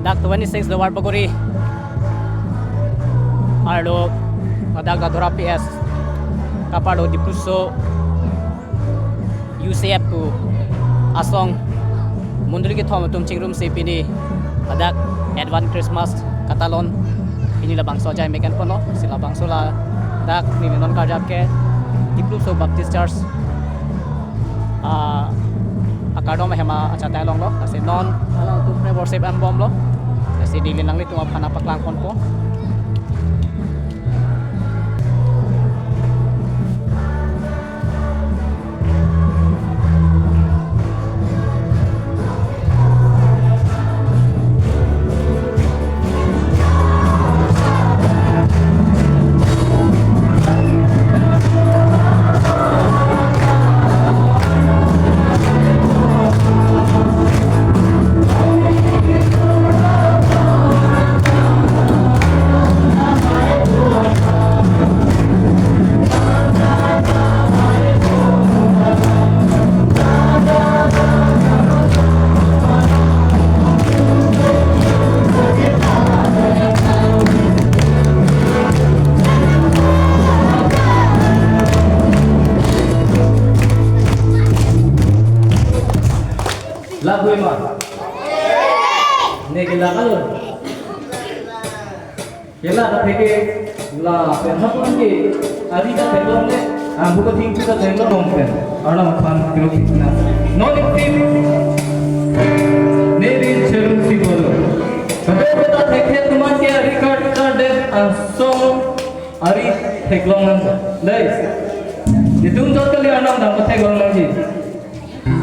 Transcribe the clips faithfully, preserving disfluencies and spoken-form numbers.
Dak twenty-six Lower Bagori arlo, ladak Dadora P S kaparlo Dipluso U C F pu asong mondoli kethom atum chingrumsi pini ladak advance Christmas katalon pini labangso ajai meken ponlo, si labangso ladak neli non karjap ke Dipluso Baptist Church, ah, akardom ahem achatai alonglo, lasi non alangtum pre worship ambomlo, lasi neli nanglitum aphan paklang ponpo. Lagui ma? Ne ke la kalon. Ke la ta theke lapen hapon ke ari ta theklong le, ambu ko thing ta theklong pen. Arnam aphan kilo kitna. Non iktip. Ne rin chelung si bolo. Kado kata theke tuman ke ari kar ta det asong ari theklong nang. Dai. Itum jot kali Arnam dam theklong nangji.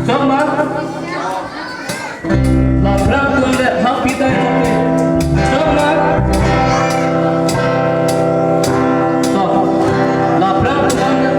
Chok ma? Laphrang atum le happy time. Chok ma? Chok. Laphrang atum le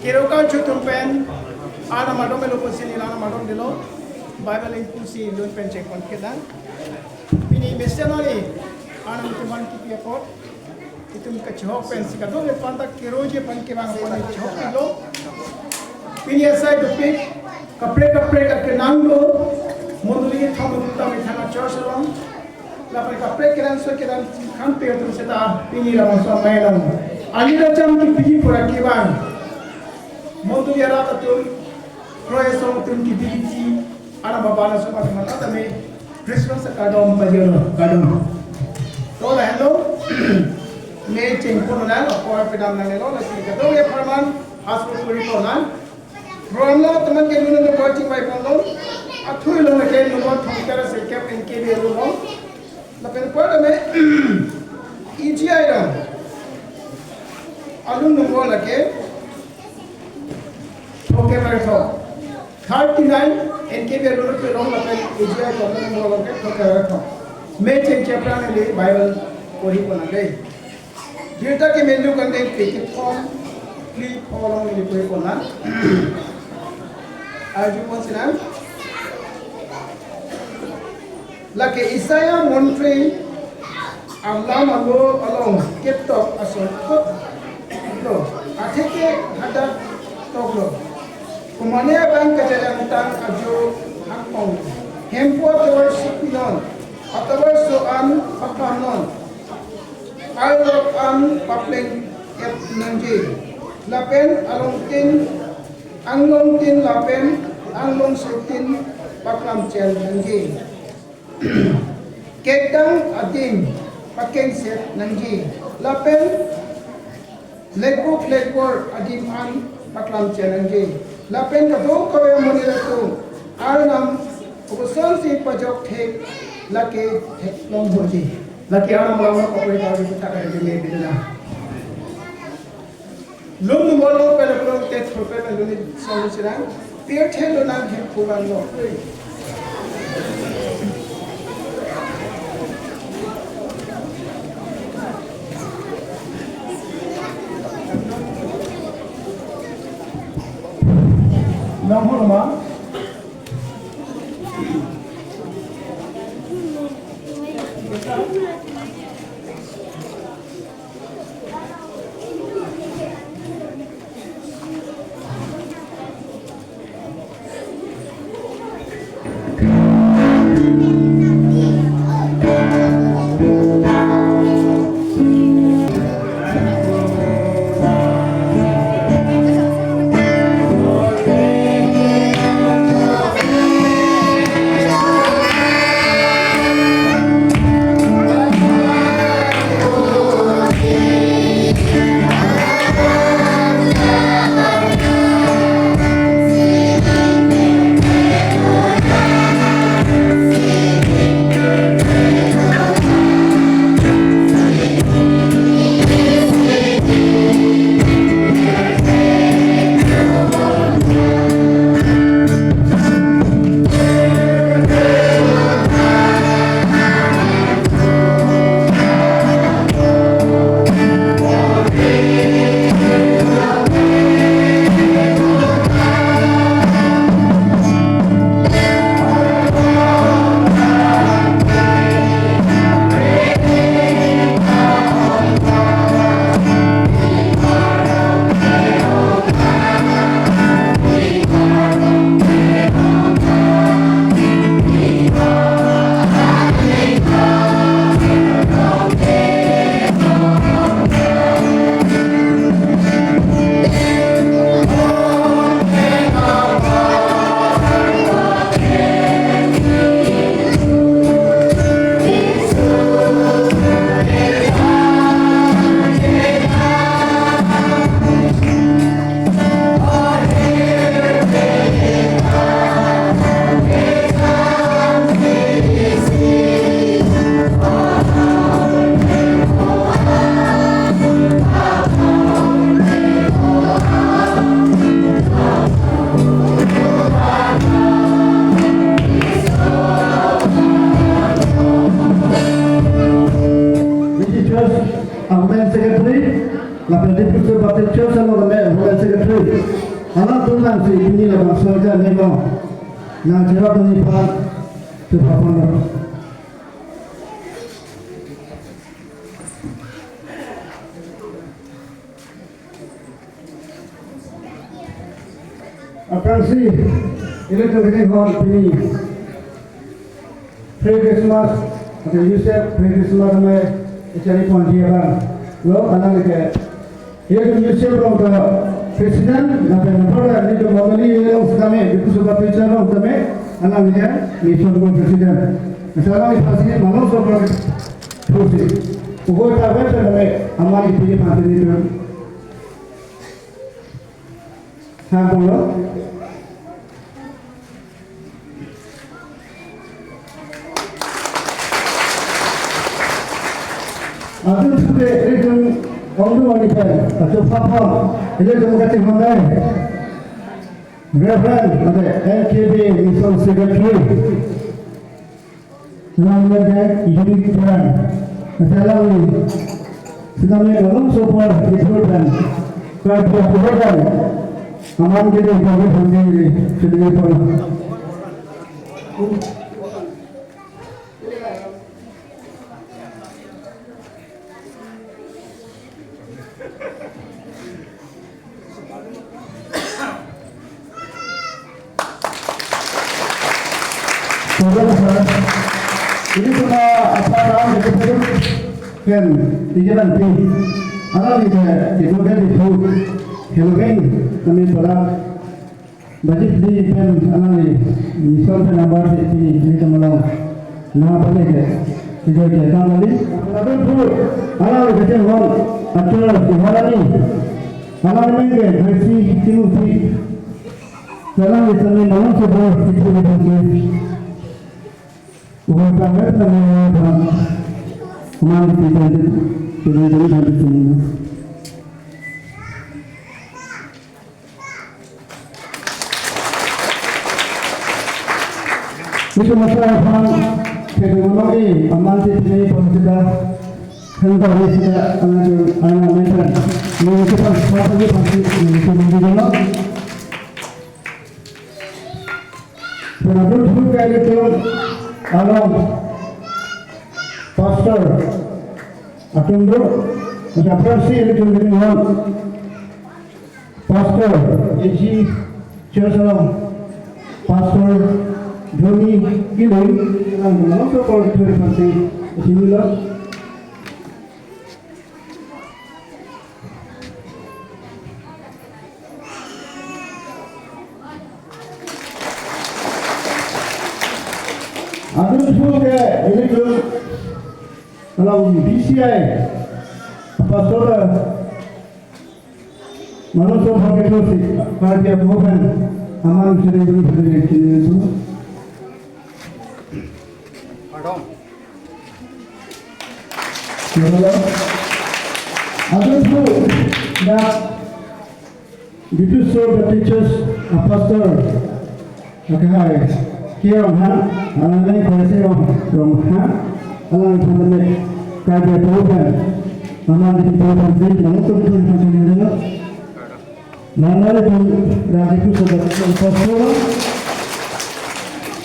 Kero karju atum pen, Arnam adom elo pusi neli Arnam adom dolo, Bible ingpu si lun pen chekon kedang. Pini missionary, Arnam atum aphan kipi apot, itum kachihok pensi kadokave aphanta keroji aphan kevang aphan chihok pilo. Pini asai dopik, kaprek kaprek akenang do, mondoli kethom atum ta methang a-church along. Lapen kaprek kenangsot kenangsot kangpe atum seta pini labangso amei along. Alir acham kipiji pura kevang. Mondoli arat atum, kroi asong atum kipiji si, anak baba na suma teman tame Christmas akardom pajirlo, kardom. To lahenlo, mei chengpon lang, apor pedam nangnelo, lasi kadokave apharman, asur puri pon lang. Program lo teman ke dun number chingvai ponlo. Athui lo lake number thomkep ra sirkep N K B along. Lapen apor tame E G I lo. Alun number lake thomkep ra thom. Thirty-nine N K B alun ke long lapen E G I alun number lake thomkep ra thom. Mei chengche aphrang neli Bible pori pon nang dei. Birta ke menu kan dei, ke kethom, phli pho along neli pori pon nang. Arju pon si nang. Lake Isaiah montri alam alo along ketok ason thot lo. Atheke hadak toklo. Komane abang kachelangtang ajo hangpong. Hemphu atovar sik non. Atovar so-an pakam non. Arlok an papleng et nangji. Lapen alongtin, anglongtin lapen anglongsotin paklamchen nangji. Kekdang adim pakengset nangji. Lapen lekbuk lekbor adim an paklamchen nangji. Lapen kadokave amonit atum Arnam kosonsi pajok thek lake theklong hoji. Lake Arnam along kapuri kapuri puthak ari dile bidena. Lun number lo pele pele te thurpe pele ni song sirang. Pirthe lo nang hem pugan lo. Nang ho ma? Church, a Women Secretary, lapen Diphu Baptist Church along keme Women Secretary. Alanglitum nangsi pini labangso aja nego nangcherap nangji aphan chepapon. Aphrangsi, ilitum kachinghon pini pre-Christmas, atau USAF pre-Christmas keme echari ponji abang lo, alanglike ilitum USAF along ta president, lapen apor ilitum Mongoli along keme, Diphu Baptist Church along keme, alanglike mission board president. Misalnya, pasi malom sopra, pusi. Pukul tawe keme, aman ipini pasi ni tu. Sampulo. Adun sude ilitum ongdung ani pen, acho papa, ilitum kachinghon dei. Reverend, ade, N K B Mission Secretary. Namanya unit plan. Misalnya, sedang malom sopra ipur plan. Kalau dia program, aman kita program sendiri, sendiri pun. Saudara, ini cuma apa, ram, betul-betul kan, tiga nanti. Alam ini, itu kan itu, helping, kami pada budget di pen alangli mission pen number di sini, ini teman. Nama apa lagi? Tiga, tiga, tambah lagi. Lalu tu, alangli kachinghon, atur, Tuhan ini. Alangli mengke, versi, timu, si. Alangli sami, malam sebuah, tipu, tipu, tipu. Uang sangat, nama, nama. Kemana kita, kita, kita, kita, kita. Itu masalah pang, kaya mana, eh, aman si sini pun sudah hendak ni sudah anak anak mention. Ini kita pasti pasti ini kita menjadi. Penabur buka itu along pastor atum do, ada versi itu dengan Pastor A G Church along, Pastor Dhoni Killing, alangli nangkepon thur pasi sini lo. Adun thu ke ilitum along B C I Pastor Manusia pakai terus sih, kalau dia bukan aman sering beli beli sini itu. Pardon. Ya, halo. Ada tu, ya, Diphu Baptist Church, Pastor. Okay, hai. Kia ha, alang nai kau si ong, ong ha, alang pandemic, kai dia tahu kan, aman di tahu kan, di mana tu tu tu tu tu. Nana le tu lagi tu sudah pastor,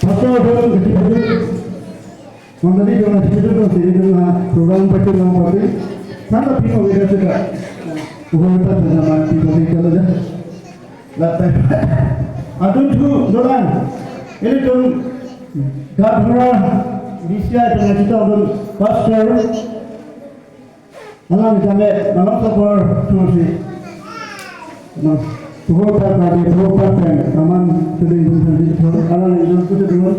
pastor tu kita tu, mana di mana kita tu sini tu ha, program pati nama pati, sana pi mau kita sudah, bukan kita nama pi pati kalau dah. Lapen adun thu dolang. Ilitum Gathura B C I pen kachetongdun pastor. Alang kami malam sapor thu si. Nah, tuhur ta kami tuhur ta pen aman tuling dun sandi thor alang idun kutu dun.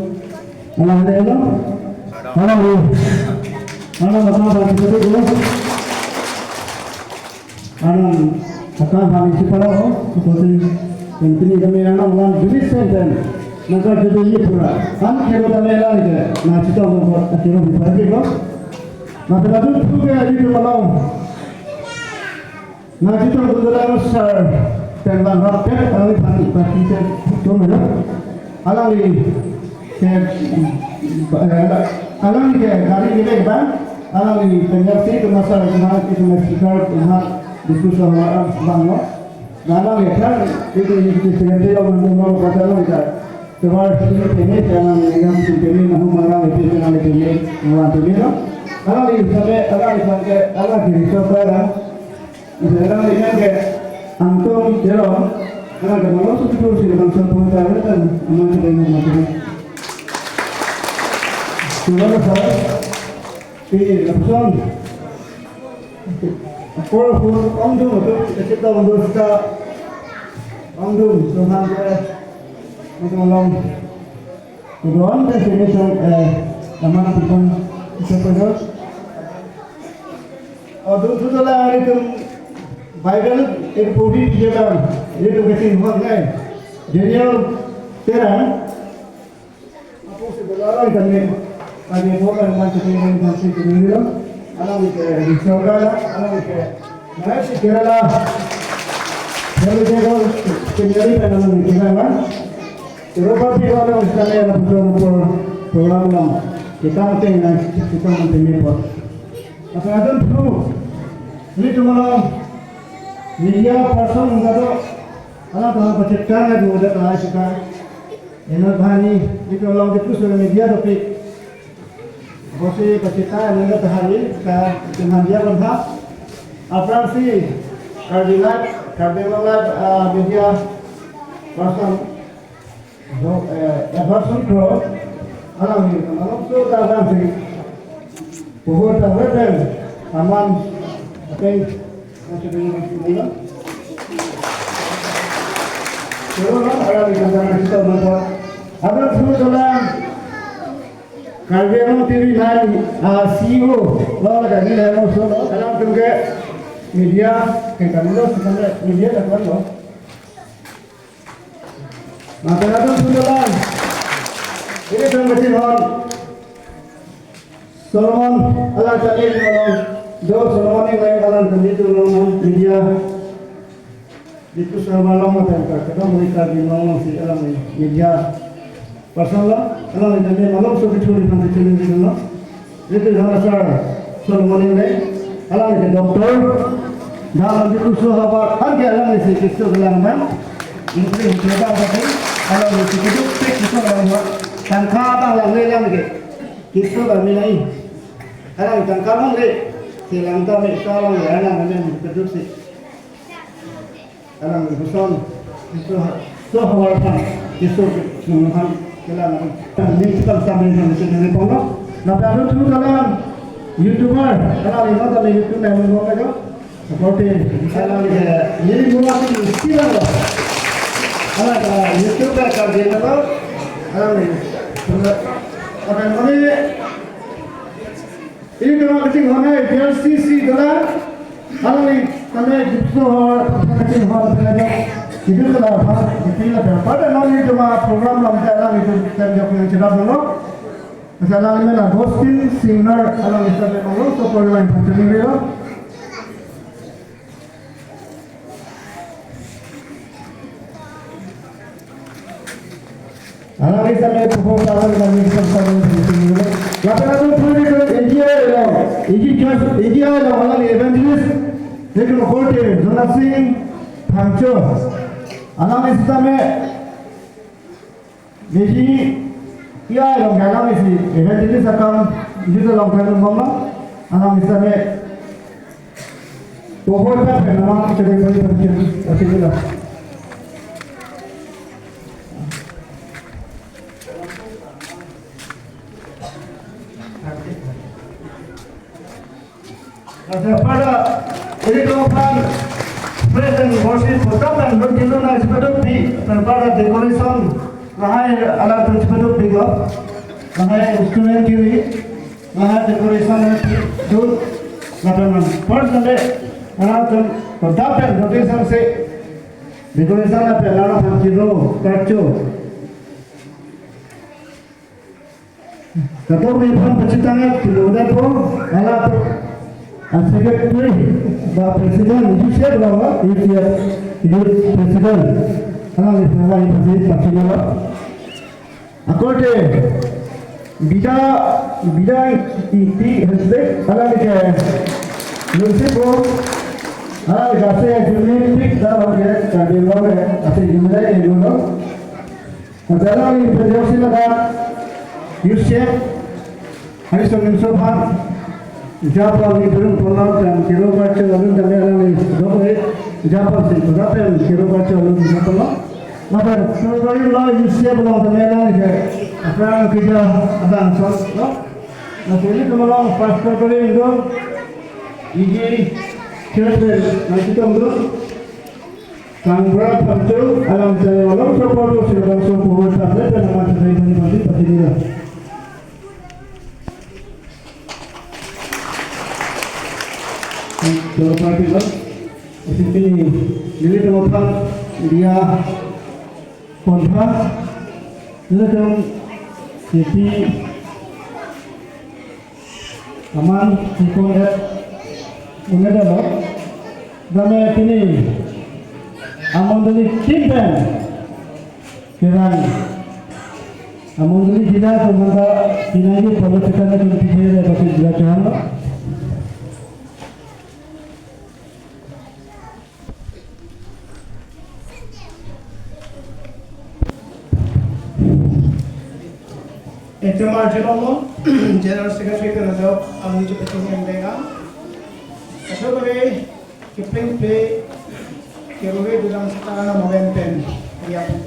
Alang ada alang. Alang lu. Alang apa bagi kutu dun. Alang, kata bang isi pala ho, seperti yang kini kami alang alang jenis senten. Maka jadi ini pura. An kero kami alang aja. Nah, kita mau buat akhirnya di pagi kok. Nah, terlalu juga di malam. Nah, kita kebetulan besar dan bang rapet, alang pagi pagi saya betul mana. Alang di ke, eh, alang di ke hari ini bang. Alangli penyak si kemasa kemah itu speaker kemah diskusi sama bang lo. Alangli kan itu itu secretary lo menunggu kata lo kita. Sebar sini sini jangan yang sini sini nahu marang itu jangan itu ini nahu itu ini lo. Alangli sampai alangli sampai alangli di sebelah. Alangli yang ke Anton Jerome, alangli ke malam sudah sini bangsa pun tahu kan aman sudah yang mati. Terima kasih. Pini lapuson. Akor hur ongdung itu kita ongdung kita ongdung Tuhan ke untuk long. Tuhan ke sini sang eh teman kita kita pada. Oh, dun tu lah hari tu Bible itu puri dia kan. Itu ke sini buat kan. Daniel terang. Apo si belalang kami, kami program man kami yang kami kami bilang, anak ke di Kerala, anak ke mana si Kerala, kalau dia kalau kami kan anak di Kerala, Eropa di mana misalnya ada betul betul program lah, kita nanti nanti kita nanti mepot. Apa ada tu, ini cuma media person enggak tu, anak tu apa cekar lagi udah tahu suka. Eno bahani, ito long di puso media topic. Bosi pachita eno bahani, ka, teman dia pun ha. Aphrang si, Karbi Live, Karbi Anglong Live, ah, media person, do, eh, eh, person pro, alangli, alangli so ta bang si. Puhur ta weten, aman, ateng, masih dengan masih dengan. Terus, alangli kandang kita mampu. Abang semua dalam Karbi Anglong T V nine, ah, C E O, lo lagi ni lo so lo. Alam tungke media, ke kami lo sebenarnya media tak lo. Maka alam semua dalam. Ini kan kecil hon. Solomon, alang kami nolong. Do Solomon ini lain alang kami tu nolong media. Itu sama long mata kita, kita mereka di nolong si alang media. Pasal lah, alang ini malom so kecil di pantai kecil di nolong. Itu sama sar Solomon ini, alang ini doktor. Dalam itu so habar, kan ke alang ini si kecil dalam kan. Ini kita apa sih? Alang ini si kecil, kecil dalam kan. Tangka abang lang ini lang ke. Kiso kami nai. Alang tangka long le. Silang ta me sa long le alang kami keduk si. Alang buson. Kiso so hawar pan. Kiso nunhan kelang. Tang ni kita sambil sambil sini pon lo. Na baru tu kalang YouTuber. Alang lima kali YouTube memang mau aja. Seperti misalnya ya, ini mula sih mesti lah. Alang YouTube ka kerja apa? Alang ini. Apa yang kami ini cuma kecil mana biar sisi dalam. Alang ini kami gitu kecil mana saja. Itu kalau apa? Itu lah pada non ini cuma program lah misalnya itu kerja punya cerita dulu. Misalnya ini mana Agustin Singer alang itu memang lo so program yang penting dulu. Alang ini sampai pukul tangan kami sampai dulu. Lapen atum puri ke India lo, India just India lo alang evangelist. Itu korte Jonathan Singh Phangcho. Alang ini sampai Jadi, ya, alang ini si evangelist akam, itu long kan mama, alang ini sampai pohon ta pen nama kita dari dari dari dari lah. Pada ini tuh pan praise and worship program dan berjudul na sepenuh di pada decoration lahai alat sepenuh di gop lahai instrument kiri lahai decoration dun lapan first Sunday alat program dan decoration se decoration apa alat kiro kacho. Kato me phan pachitang ya, tulo da po, ala po, a secretary, ba president, you said ba, you said, you president. Ala ni phan ba, you said, pachitang ba. Akorte, Bida, Bida Ingti Hensek, alangli ke lunsepo, alangli ke ase jumni tik da longke, Karbi Anglong ke ase jumni ke lulo. Alangli pejok sila ka, Yusef, Harison Nimso aphan, Japal ni belum pernah dan kiro kaca alun tame alangli dok eh, Japal si, Japal kiro kaca alun tame pernah. Maka, so, so, you know, you see, belum tame alangli ke, apa yang kerja, ada answer, no? Nah, so ini kemalang pastor kali itu, ini, kira-kira, nanti tunggu, Kangbura Pamchu, alam saya, alam support, sila bangso, pura, tablet, dan aman, saya, bani, bani, pasti dia. Choro party lo. Isi pini, neli tengok dia kontra. Neli tengok, jadi, aman, ikon et, unedalo. Dame pini, amondoli team pen. Kerang. Amondoli jila pemanta pinagi political na kunti kere basi jila chahang lo. Etum arjulong lo, General Secretary pen ajok, ang nijo peting yang denga. Aso bagi, Kipleng ple, kerure dulang setara na moven pen, ya pen.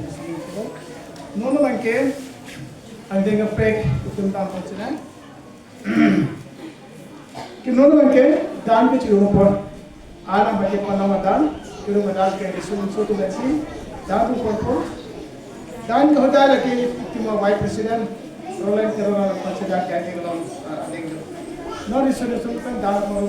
Nono bangke, ang deng kaprek, utum tam pachina. Ki nono bangke, dan ke chiro por. Ana bangke panama dan, kiro dan ke disun so tu bensin, dan tu por por. Dan ke hotel lagi, tima Vice President, Roland Kerora, pachina ke ake belong, ah, deng. No disun disun pen, dan por.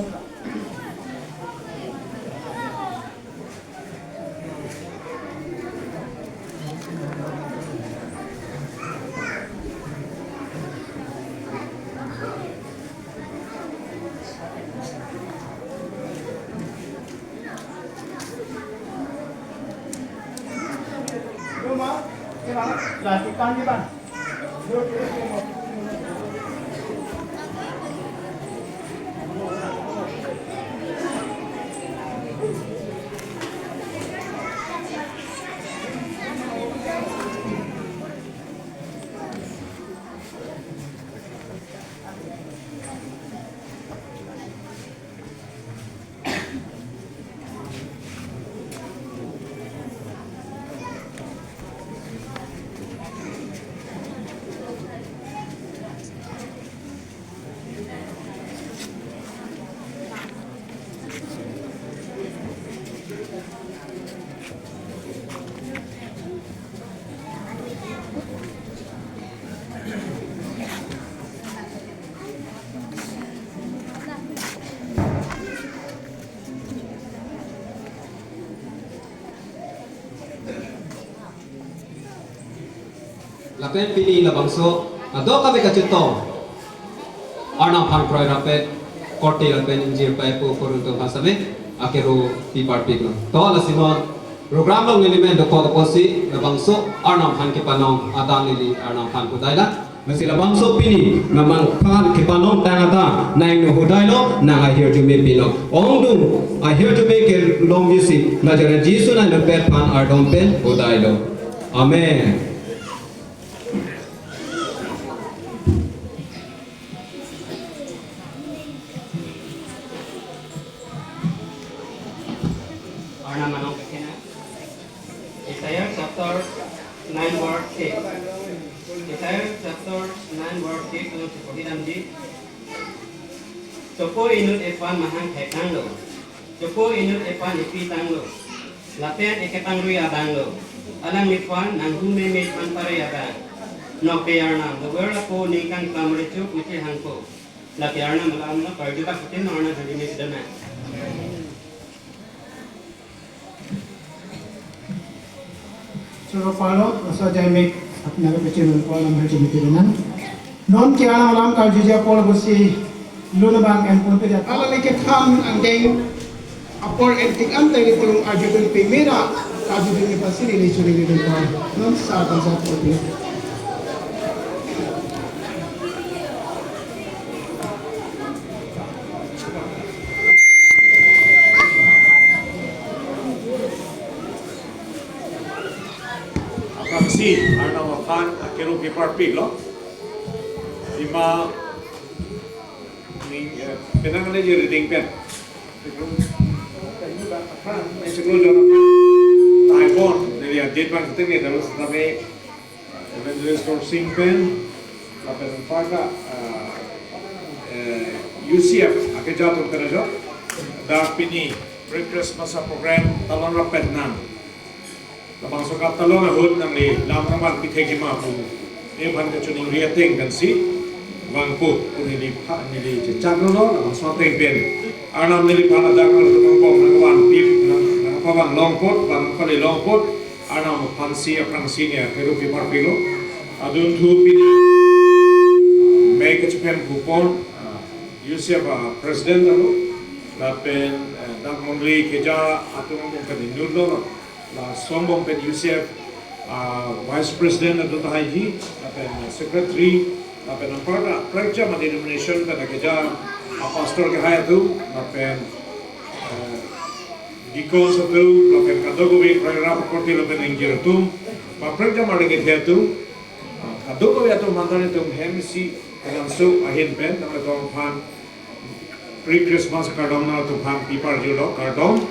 Lapen pini labangso, adok kami kachetong Arnam aphan kroirap-et, korte lapen ingjir paipo korunto bhasame, akero pi parpik lo. To lasi non, program along nelimen dokok apotsi, labangso Arnam aphan kepanong adan neli Arnam aphan pudai lang. Lasi labangso pini, nangphan kepanong tang adan, nang ingno hudai lo, nang ahirjume pilo. Ongdung, ahirjume kelong isi, Nazareth Jisu nangpet aphan ardom pen hudai lo. Amen. Arnam along kekena. Isaiah chapter nine verse six. Isaiah chapter nine verse six along si pori damji. Sopo inut ephan mahang thek tanglo. Sopo inut ephan epi tanglo. Lapen ekepangrui abang lo. Alangliphan nanghu meme aphan parui abang. Nokbe Arnam, the word of God, ningkan pamrichu kuchi hangko. Lake Arnam alam lo, karju bak kutin Arnam hari ini sedana. Choro palo, rasa jai mek, apni aga pecil palo, Arnam hari ini sedana. Non ke Arnam alam karjuji apor pusi lun abang en pun pida. Alam ke tham angdeng apor en tik an tadi tung arjudun pemera, arjudun ni pasiri ni suri ni dun pal. Non sa ta sa pun pida. Arnam aphan akero keparpiklo. Pima ning, eh, penang ale je reading pen. Taibon, neli adit bang keting ni dalu setame Evangelist Torsing pen, lapen anparta, ah, eh, U C F akeja atum pen ajo, dak pini pre-Christmas a-program talon rapet nang. Labangso katalon ahut nangli lam nangvan pithekji ma pu nephan kachiningri ateng pensi vangpo pu neliphan neli chechaklo, labangso ateng pen Arnam neliphan adang arlo nangpon nangvanpi nang, nangpavang longpot, nangpale longpot, Arnam aphansi aphrangsi ne akero keparpiklo. Adunthu pini me kachephem kupon, ah, U C F a-president alo, lapen, eh, dak mondoli keja atum angbong pen inutlo, la songbong pen U C F, ah, vice president atum tahaiji, lapen secretary, lapen anparta prekjam a-denomination pen akeja a-pastor kehai atum, lapen, eh, deacons atum, lapen kadokave prai rap akorte lapen ingjir atum, ba prekjam arleng kethe atum, ah, kadokave atum mantan atum hem isi kenangsot ahin pen nangtum aphan pre-Christmas kardom nangtum aphan piparjulo, kardom.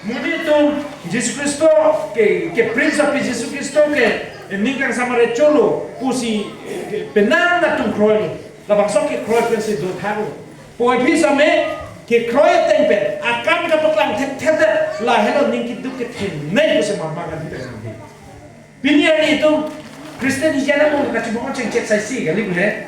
Monit atum Jisu Khristo ke, ke Prince of Peace Jisu Khristo ke ningkangsam arecholo pusi, eh, penang atum kroilo. Labangso kekroi pensi dothaklo. Puvoiphit same kekroi ateng pen akam kapaklang thekthedet, lahelo ning keduk kethenei pusi mama kan kita sampai. Pini arni itum Christian hijana mo kachibong chengchek saisi kali pu he.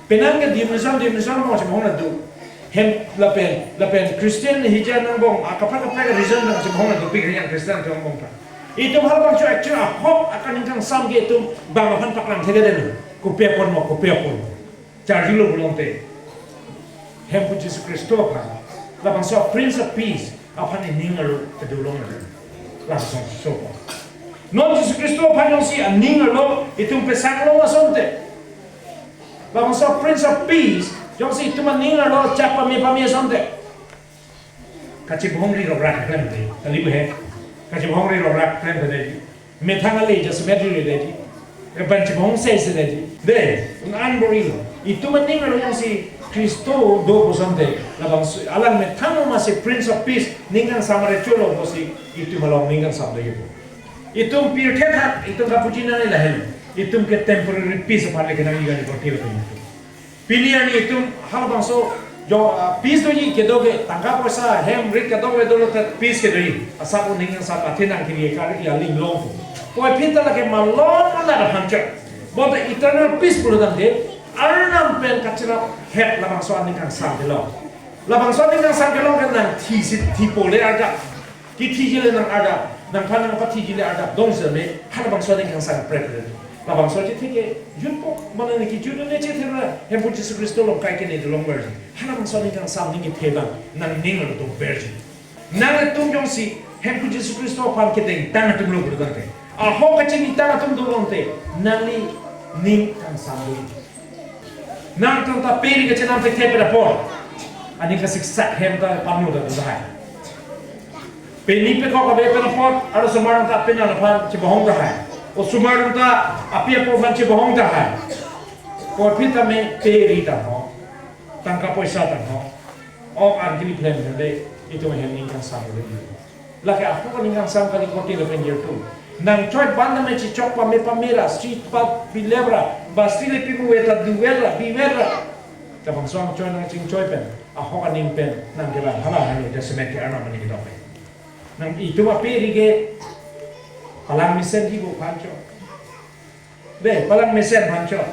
Penang ke denomination denomination mo chibong la do. Hem lapen, lapen Christian hijana angbong akaprek kaprek religion nang chibong la dopik yang Christian ke angbong ta. Itum halabangso actually ahok akaningkangsam ke itum bang aphan paklang thekthedet lo. Kopi apot mo, kopi apot. Charjulo pulote, Hemphu Jisu Khristo aphan, labangso Prince of Peace aphan ining arlo kedolong arlo. Lason so. Non Jisu Khristo aphan jongsi aning arlo itum pesaklo asonte, labangso Prince of Peace jongsi itum aning arlo chak pame pame asonte, kachibong ri rokrak klem de, kali pu he. Kachibong ri rokrak klem de. Methang ale jasemet ri de. Ban chibong sei sei de. De, un an bor-ilo. Itum aning arlo jongsi Khristo do pu asonte, labangso alang methang ma si Prince of Peace ningkangsam arecholo pusi itum along ningkangsam do ipo. Itum pirthe thak, itum kapuji nang lahelo. Itum ke temporary peace aphan le kenangji kali korte lapen itum. Pini arni itum halabangso jo, ah, peace doji kedo ke tangka poisa hem rit kedo ke dolo ta peace kedoji. Asap uning asap athe nang kiri kar ya ling long. Puvoiphit ta lake malom alar aphan chot. Bonta eternal peace pulo tangte Arnam pen kachirap het labangso aningkangsam kelong. Labangso aningkangsam kelong ke nang thi si thi pole arjap. Kithiji le nang arjap, nangphan nangpathiji le arjap dong seme, halabangso aningkangsam prek le. Labangso chethe ke, jutpo, mane ne kejut ne chethe ra, Hemphu Jisu Khristo along kai kene dolong verji. Halabangso aningkangsam ning kethe abang, nangning arlo do verji. Nanglitum jongsi, Hemphu Jisu Khristo aphan kedengtang atumlo pu tangte. Ahok kachinitang atum do tangte, nangli ningkangsam do. Nangtum ta pe ri kachenam thekthe pen apor. Aning kasiksak hem ta panu ta tahai. Pini pekok ave pen apor, arlosomar ta penang aphan chebohong tahai. Osomar ta api apo aphan chebohong tahai. Puvoiphit ta me pe ri ta ho. Tangka poisa ta ho. Ok an kili phleng le, itum ahem ningkangsam le. Lake ahok aningkangsam kali korte lapen ingjir atum. Nangchoi ban tame chichok pame pame ra, si pa bilem ra, ba si le pimu ve ta duvel ra, bivel ra. Labangso angchoi nangchingchoi pen, ahok aning pen, nangkelang hala halo jasemet ke Arnam aning kedok pen. Nang itum ape ri ke, palang mesenji pu aphan chot. Dei, palang mesen aphan chot.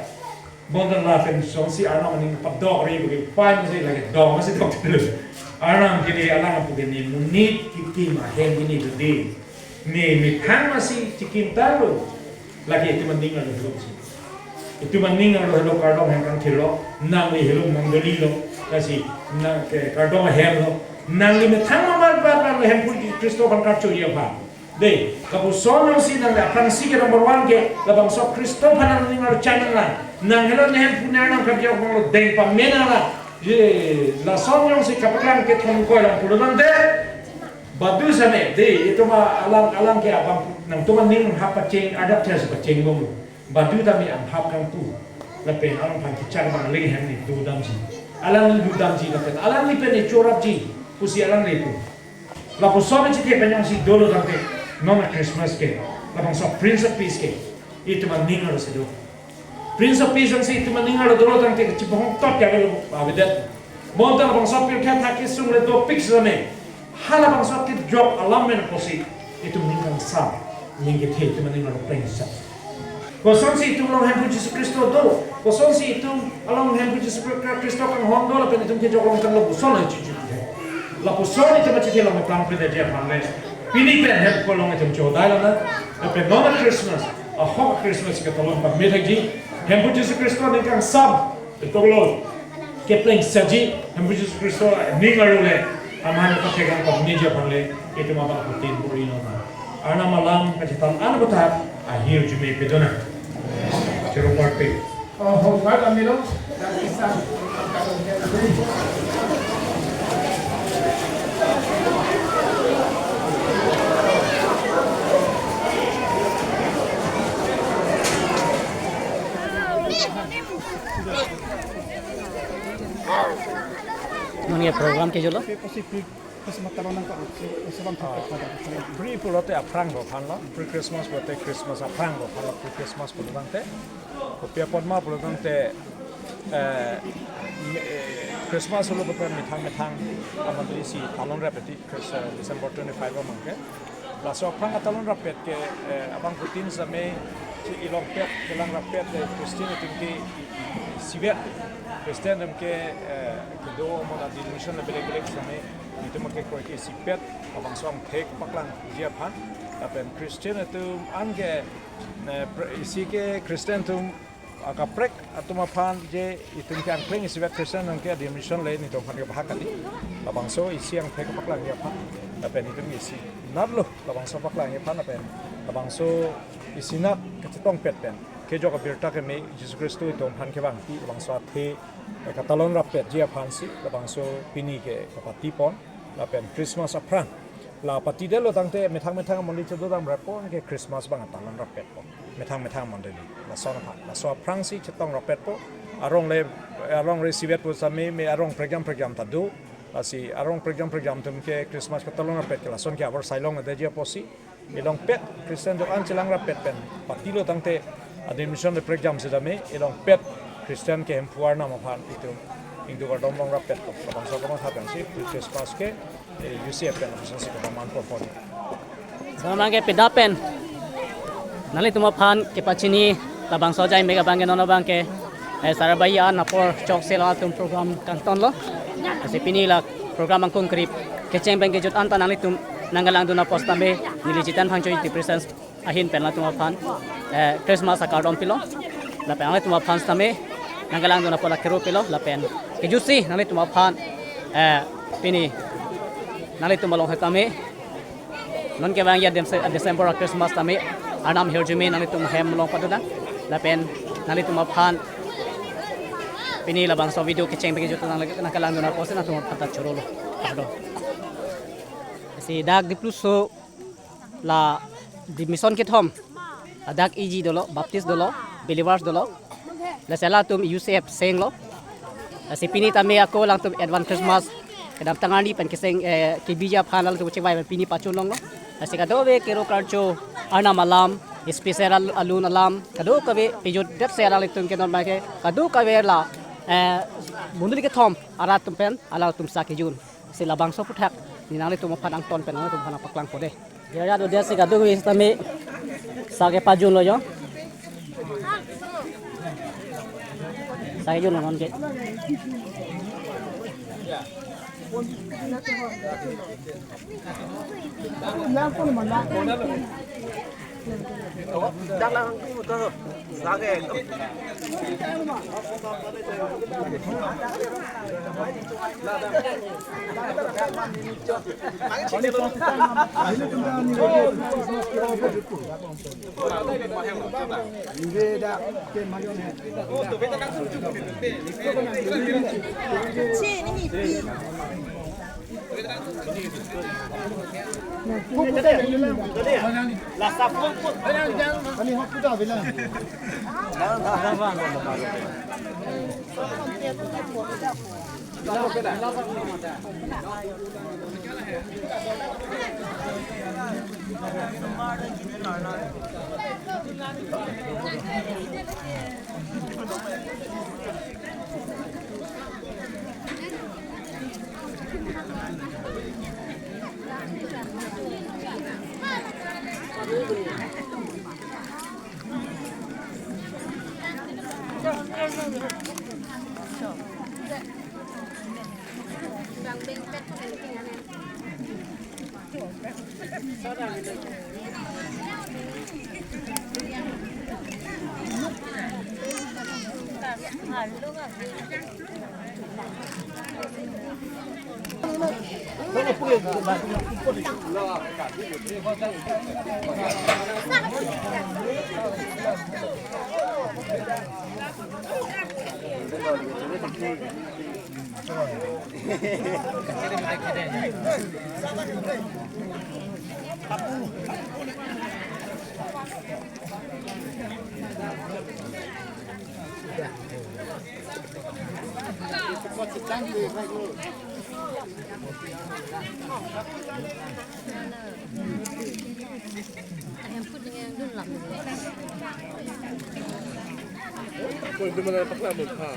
Bonta lapen jongsi Arnam aning padok ri bagi fine si lake dong si dok dulu. Arnam kini alang apu kini monit kikim ahem kini dudi. Ne methang ma si chikim tanglo. Lake itum aning arlo helok si. Itum aning arlo helok kardom hem kangthirlo. Nangli helok mondolilo. Lasi nang ke kardom ahem lo. Nangli methang ma mal bar bar lo Hemphu Khristo aphan karcho ya aphan. Dei, lapuson jongsi nang aphrangsi ke number one ke, labangso Khristo aphan nangning arlo channel lang. Nang helo ne Hemphu ne Arnam kejok bang lo deng pame nang lang. Je, lason jongsi kapaklang kethom koi lang pulo tangte. Badu same, de, itum alang, alang ke abang, nangtum aning hap pacheng, adap thias pacheng bom. Badu tame anghap kangpu. Lapen alangphan kechak abang aling hem ni dodamji. Alangli dodamji lapen alangli pen chorapji pusi alangli pu. Lapuson chethe pen jongsi dolo tangte, non Christmas ke, labangso Prince of Peace ke itum aning arlo si do. Prince of Peace jongsi itum aning arlo dolo tangte, chibong tot ke avelo avedet. Bonta labangso pirthe athak kesung le dopik same. Halabangso kejok alam pen pusi itum ning kangsam, ning kethe itum aning arlo plengsa. Kosonsi itum along Hemphu Jisu Khristo do, kosonsi itum along Hemphu Jisu Khristo kanghon do lapen itum kejok along tanglo, puson lo chichu he. Lapuson itum achethe along plangpleji aphan le, pini pen Hemphu along itum chodai lana, lapen non Christmas, ahok Christmas ke tolong pamethakji, Hemphu Jisu Khristo ning kangsam, itum along keplengsaji, Hemphu Jisu Khristo ning arlo le, aman pathekang pamethakji aphan le, itum abangphutin bor-i nona. Arnam alam kachethan an aputhak ahirjume pedona. Choro parpe. Oh, hongkak amilo. Non ke program kejutlo. Pe posi pre-Christmas talon nangkok, si, si bang Ah, thak pada. Pre pulote aphrang do aphan lo, pre-Christmas pulote Christmas aphrang do aphan lo, pre-Christmas pulo tangte. Kopi apot ma pulo tangte, eh, me-, eh, Christmas pulo pulote methang methang amondoli si talon rapet ti, Chris-, eh, December twenty-five amang ke. Laso aphrang atalon rapet ke, eh, abangphutin same si ilongpet, kelang rapet, eh, Christian itum ke i-, i-, isivet. Christian itum ke, eh, kedo mo la denomination le belek belek same itum ke koi ke isipet, labangso angthek paklangji aphan. Lapen Christian itum an ke, eh, pre-, isi ke Christian atum akaprek atum aphan je itum ke angkleng isivet Christian atum ke denomination le netum aphan ke bahak kali. Labangso isi angthek paklangji aphan. Lapen itum isinatlo labangso paklangji aphan lapen labangso isinat kachetongpet pen kejok abirta keme Jisu Khristo itum aphan kevangpi labangso athe, eh, katalon rapetji aphansi labangso pini ke kapatipon lapen Christmas aphrang. La patidetlo tangte methang methang amondoli chedodam rappo ke Christmas abang atalon rapetpo. Methang methang amondoli. Lason aphan. Laso aphrangsi chetong rapetpo. Arong le, arong le isivetpo same me arong prekjam prekjam ta do. Lasi arong prekjam prekjam atum ke Christmas katalon rapet ke lason ke abar sailong adeji apotsi. Ilongpet Christian do-an chelang rapet pen patilo tangte admission le prekjam setame ilongpet Christian ke Hemphu Arnam aphan itum ingduk kardom long rapetpo. Labangso kamatha pensi Christmas ke, eh, U C F pen aphan si kapaman po pon. Sama ke peda pen nanglitum aphan kepachini labangso ajai mega abang ke non abang ke, eh, Sarabai an apor chokche along atum program kangtonlo. Lasi pini la program angkung krip kecheng pen kejut anta nanglitum nangkelangdun apot tame neli Jitan Phangcho Youth Presence ahin pen latum aphan, eh, Christmas akardom pilo. Lapen nanglitum aphan tame nangkelangdun apot la kero pilo. Lapen kejutsi nanglitum aphan, eh, pini nanglitum along hetame non kevangji a Dece-, December a Christmas tame Arnam ahirjume nanglitum hem along padodang. Lapen nanglitum aphan pini labangso video kecheng pen kejut nang, nangkelangdun apotsi nangtum aphan ta chorolo. Kardom. Si dak Dipluso la denomination kethom. Ladak E G dolo, Baptist dolo, Believers dolo. Lasi latum U C F senglo. Lasi pini tame ako alangtum advance Christmas kedamtang arni pen keseng, eh, kebiji aphan alangtum chingvai pen pini pachun longlo. Lasi kadokave kero karcho, Arnam alam, special al-, alun alam, kadokave pejutdetsi alanglitum ke non abang ke kadokave la, eh, mondoli kethom arat atum pen alangtum sa kejun. Si labangso aputhak ne nanglitum aphan angton pen nanglitum aphan paklangpo de. Jaya do dia si kadokave setame sa kepajunlo jo. Sa kejunlo non ke. Kung itu mana pakla mun pa.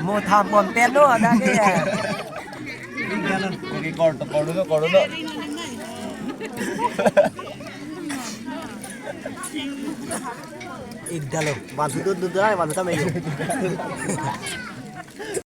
Mo tham pon pen lo ada ke ya. Oke, kor to, kor to, kor to. Ekdalo, bantu tu tu tu ai, bantu kami.